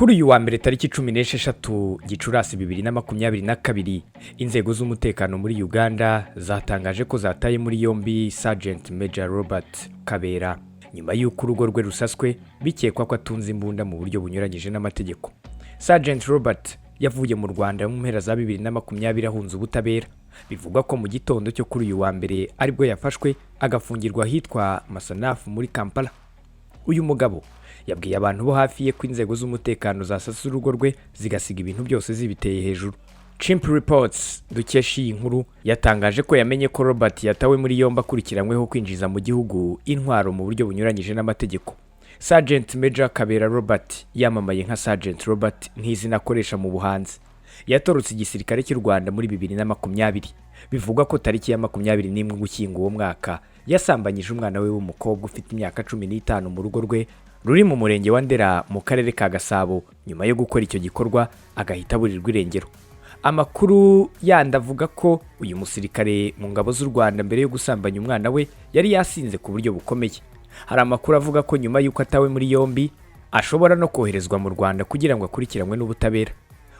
Kuri uyu wa mbere tariki 16 Gicurasi 2022, inzego z'umutekano muri Uganda zatangaje ko zataye muri yombi Sergeant Major Robert Kabera nyuma y'uko urugo rwe rusaswe bikekwa ko atunze imbunda mu buryo bunyuranyije n'amategeko. Sergeant Robert yavuye mu Rwanda mu mpera za 2020 ahunze ubutabera. Bivugwa ko mu gitondo cyo kuri uyu wa mbere aribwo yafashwe, agafungirwa ahitwa Masanafu muri Kampala. Uyu mugabo yabwiye abantu bo hafi ye ko inzego z'umutekano zasase urugo rwe zigasiga ibintu byose zibiteye hejuru. Chimp Reports dukesha iyi nkuru yatangaje ko yamenye ko Robert yatawe muri yombi akurikiranyweho kwinjiza mu gihugu intwaro mu buryo bunyuranyije n'amategeko. Sergeant Major Kabera Robert yamamaye nka Sergeant Robert nk'izina akoresha mu buhanzi. Yatorotse igisirikare cy'u Rwanda muri 2020. Bivugwa ko tariki ya 21 Ugushyingo uwo mwaka yasambanyije umwana we w'umukobwa ufite imyaka 15 mu rugo rwe ruri mu murenge wa Ndera mu karere ka Gasabo. Nyuma yo gukora icyo gikorwa agahita aburirwa irengero. Amakuru yandi avuga ko uyu musirikare mu ngabo z'u Rwanda mbere yo gusambanya umwana we yari yasinze ku buryo bukomeye. Hari amakuru avuga ko nyuma y'uko atawe muri yombi ashobora no koherezwa mu Rwanda kugira ngo akurikiranwe n'ubutabera.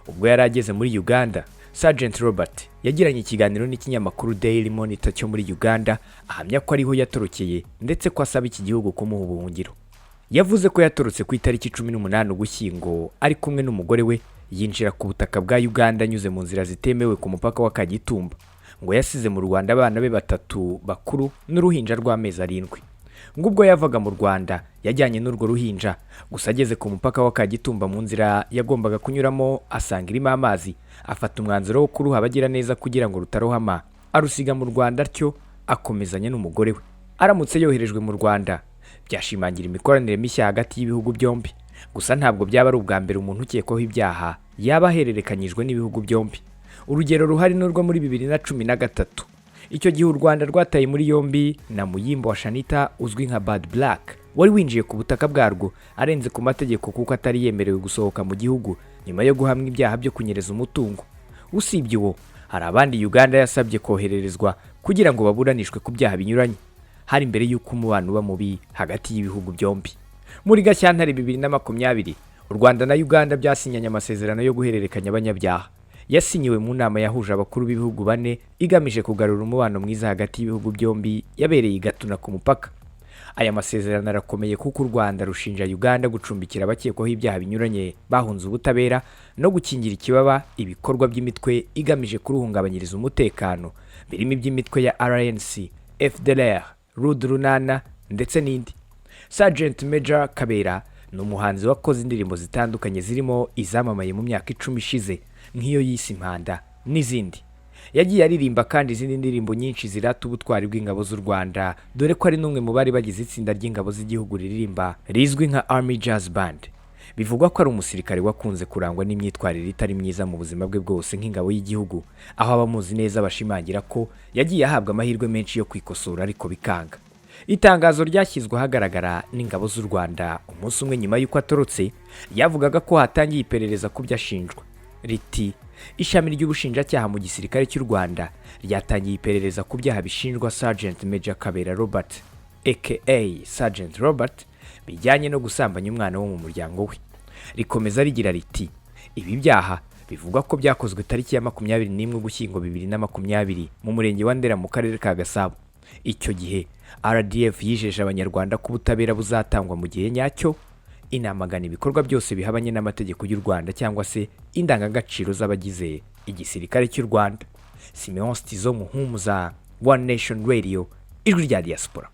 Ubwo yari ageze muri Uganda, Sergeant Robert yagiranye ikiganiro n'ikinyamakuru Daily Monitor cyo muri Uganda, ahamya ko ariho yatorokeye ndetse ko asaba iki gihugu kumuha ubuhungiro. Yavuze ko yatorotse ku itariki 18 Ugushyingo ari kumwe n'umugore we, yinjira ku butaka bwa Uganda anyuze mu nzira zitemewe ku mupaka wa Kagitumba. Ngo yasize mu Rwanda abana be batatu bakuru n'uruhinja rw'amezi 7. Ngo ubwo yavaga mu Rwanda yajyanye n'urwo ruhinja, gusa ageze ku mupaka wa Kagitumba mu nzira yagombaga kunyuramo asanga irimo amazi, afata umwanzuro wo kuruha abagiraneza kugira ngo rutarohama, arusiga mu Rwanda atyo akomezanya n'umugore we. Aramutse yoherejwe mu Rwanda byashimangira imikoranire mishya hagati y'ibihugu byombi. Gusa ntabwo byaba ari ubwa mbere umuntu ukekwaho ibyaha yaba ahererekanyijwe n'ibihugu byombi. Urugero ruhari n'urwo muri 2013. Icyo gihe u Rwanda rwataye muri yombi na Muyimbo wa Shanita uzwi nka Bad Black, wari winjiye ku butaka bwarwo arenze ku mategeko kuko atari yemerewe gusohoka mu gihugu nyuma yo guhamwa ibyaha byo kunyereza umutungo. Usibye uwo, hari abandi Uganda yasabye kohererezwa kugira ngo baburanishwe ku byaha binyuranye. Hari mbere y'uko umubano uba mubi hagati y'ibihugu byombi. Muri Gashyantare 2020, u Rwanda na Uganda byasinyanye amasezerano yo guhererekanya abanyabyaha. Yasinyiwe mu nama yahuje abakuru b'ibihugu bane igamije kugarura umubano mwiza hagati y'ibihugu byombi, yabereye i Gatuna ku mupaka. Aya masezerano arakomeye kuko u Rwanda rushinja Uganda gucumbikira abakekwaho ibyaha binyuranye bahunze ubutabera no gukingira ikibaba ibikorwa by'imitwe igamije kuruhungabanyiriza umutekano, birimo iby'imitwe ya RNC, FDLR, RUD Runana ndetse n'indi. Sergeant Major Kabera ni umuhanzi wakoze indirimbo zitandukanye zirimo izamamaye mu myaka 10 ishize nk'iyo yise Impanda n'izindi. Yagiye aririmba kandi izindi ndirimbo nyinshi zirata ubutwari bw'ingabo z'u Rwanda, dore ko ari n'umwe mu bari bagize itsinda ry'ingabo z'igihugu ririmba rizwi nka Army Jazz Band. Bivugwa ko ari umusirikare wakunze kurangwa n'imyitwarire itari myiza mu buzima bwe bwose nk'ingabo y'igihugu, aho abamuzi neza bashimangira ko yagiye ahabwa amahirwe menshi yo kwikosora ariko bikanga. Itangazo ryashyizwe ahagaragara n'ingabo z'u Rwanda umunsi umwe nyuma y'uko atorotse ryavugaga ko hatangiye iperereza ku byo ashinjwa. Riti: "Ishami ry'ubushinjacyaha mu gisirikare cy'u Rwanda ryatangiye iperereza ku byaha bishinjwa Sergeant Major Kabera Robert aka Sergeant Robert bijyanye no gusambanya umwana wo mu muryango we." Rikomeza rigira riti: "Ibi byaha bivugwa ko byakozwe tariki ya 21 Ugushyingo 2020 mu murenge wa Ndera mu karere ka Gasabo. Icyo gihe RDF yijeje Abanyarwanda ko ubutabera buzatangwa mu gihe nyacyo, inamagana ibikorwa byose bihabanye n'amategeko y'u Rwanda cyangwa se indangagaciro z'abagize igisirikare cy'u Rwanda." Simeon Stizo Muhumuza, One Nation Radio, Ijwi rya Diaspora.